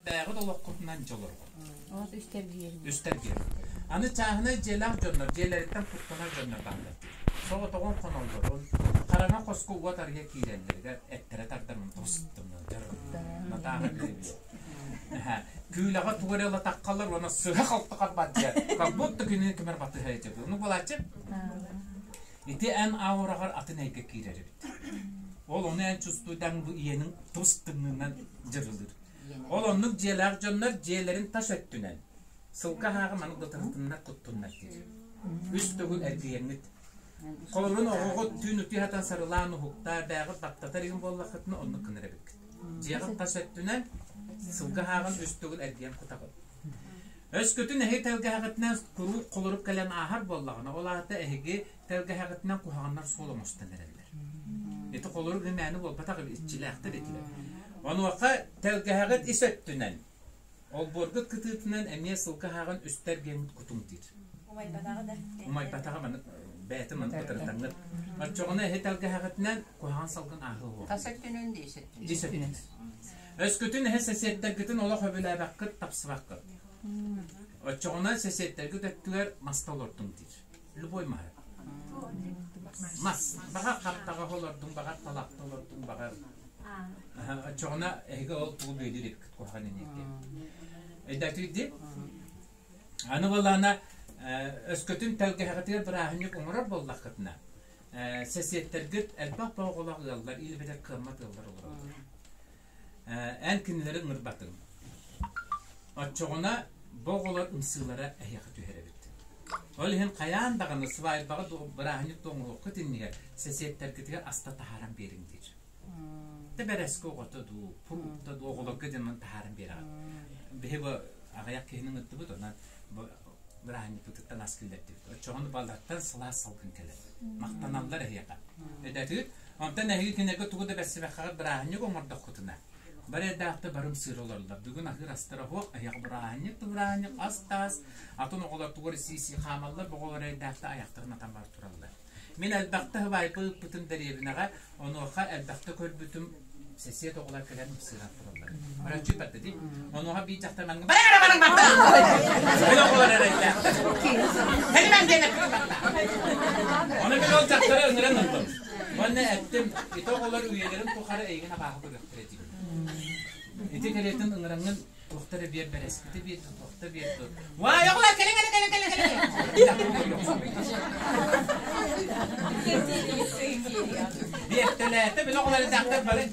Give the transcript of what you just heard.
Бэйэҕит олоххутунан дьолоргут. Үстэр биэрин. Аны чааһынай дьиэлээх дьоннор дьиэлэриттэн куттанар дьоннор бааллар диир. Соҕотоҕун хоноллорун, хараҥа хоско уот арыйа киирэллэригэр эттэрэ тардарын тостумнар. Натааһа билэ Күүлэҕэ тугу эрэ ылатаххалар уонна сыһа-халты харбат дьэ. Как будто күнү кимэр батыһа этэ. Ну буолааччы. Ити эн аураҕар атын эйгэ киирэр эбит. Ол ону эн чувствуйдаҥ бу ийэниҥ тус тымныынан дьырылыыр. Ол оннук дьиэлээх дьоннор дьиэлэрин тас өттүнэн сылга аһааҕы маннык бытарытыннар куттуннар диир. Үс төгүл эргийэҥҥит. Холобурун оҕоҕут түүн утуйа сатан сарылаан уһуктаа, бээҕит баттатар иһин буоллаххытына оннук гынар эбиккит. Дьиэҕит тас өттүнэн сылга аһааҕын үс төгүл эргийэн кутаҕыт. Өскөтүн эһиги тэлгэһэҕитинэн куруук холорук кэлэн ааһар буоллаҕына, ол аата эһиги тэлгэһэҕитинэн куһаҕаннар суол оҥостон эрэллэр. Ити холорук мээнэ буолбатах иччилээхтэр этилэр. Онуоха тэлгэһэҕит ис өттүнэн, олбуоргут кытыытынан эмиэ сылгы аһааҕын үстэр диэн кутуҥ диир. Умайбатаҕа да. Умайбатаҕа маны бэйэтин маны кытарытаҥҥыт. Оччоҕуна эһи тэлгэһэҕитинэн куһаҕан салгын ааһыа уһуо. Тас өттүнэн да ис өттүнэн. Ис өттүнэн. Өскөтүн эһи сэсиэттэргитин олох өбүлээбэккит, тапсыбаккыт. Оччоҕуна сэсиэттэргит өттүгэр маста олордуҥ диир. Любой маһы. Мас. Баҕар хаптаҕа олордуҥ, баҕар талахта олордуҥ, баҕар Оччоҕуна эһиги ол тугу бүөлүүр эбиккит куһаҕан энергия. Өйдөөтүгүт Аны буоллаҕына өскөтүн тэлгэһэҕитигэр бырааһынньык оҥорор буоллаххытына, сэсиэттэргит элбэх оҕолоох ыаллар или эбэтэр кыаммат ыаллар олороллор. Эн кинилэри ыҥырбатыҥ. Оччоҕуна бу оҕолор ымсыылара эһиэхэ түһэр эбит. Ол иһин хайаан даҕаны свадьбаҕа бырааһынньык да оҥоруоххут иннигэр сэсиэттэргитигэр аста таһааран биэриҥ диир. Тэ бэрэскэ оҕото дуу, фрукта дуу оҕолорго диэн таһааран биэрэҕит. Биһи бу аҕыйах киһини ыҥырдыбыт, онон бу бырааһынньыкпытыттан ас киллэрдибит. Оччоҕуна балартан сылаас салгын кэлэр. Махтаналлар эһиэхэ. Өйдөөтүгүт? Онтон эһиги кинилэргэ тугу да бэрсибэххэ бырааһынньык оҥордоххутуна, бары эрдээхтэ барым сыыр олороллор. Бүгүн аһыыр астара оһох, эһиэхэ бырааһынньык да бырааһынньык, ас-таас, атын оҕолор тугу эрэ сии-сии хаамаллар, бу оҕолор эрдээхтэ айахтарын атан бар тураллар. Мин элбэхтэ һыбаайба ыыппытым дэриэбинэҕэ, онуоха элбэхтэ көрбүтүм сэсиэт оҕолор кэлэн ымсыыран тураллар. Бараччы ыппатта дии. Онуоха биир дьахтар маннык бара бара бараҥ барда! Ол оҕолор эрэйдээхтэр. Кэлимэҥ диэн эппитим барда. Ону мин ол дьахтары ыҥыран ыллым. Уонна эттим, ити оҕолор үйэлэрин тухары эйигин абааһы көрүөхтэрэ диибин. Ити кэриэтин ыҥыраҥҥын Туохта эрэ биэр бэрэскитэ биэр туохта биэр Уай, оҕолор кэлиҥ эрэ кэлиҥ кэлиҥ кэлиҥ Биэртэлээтэ били оҕолор этэхтэр бары.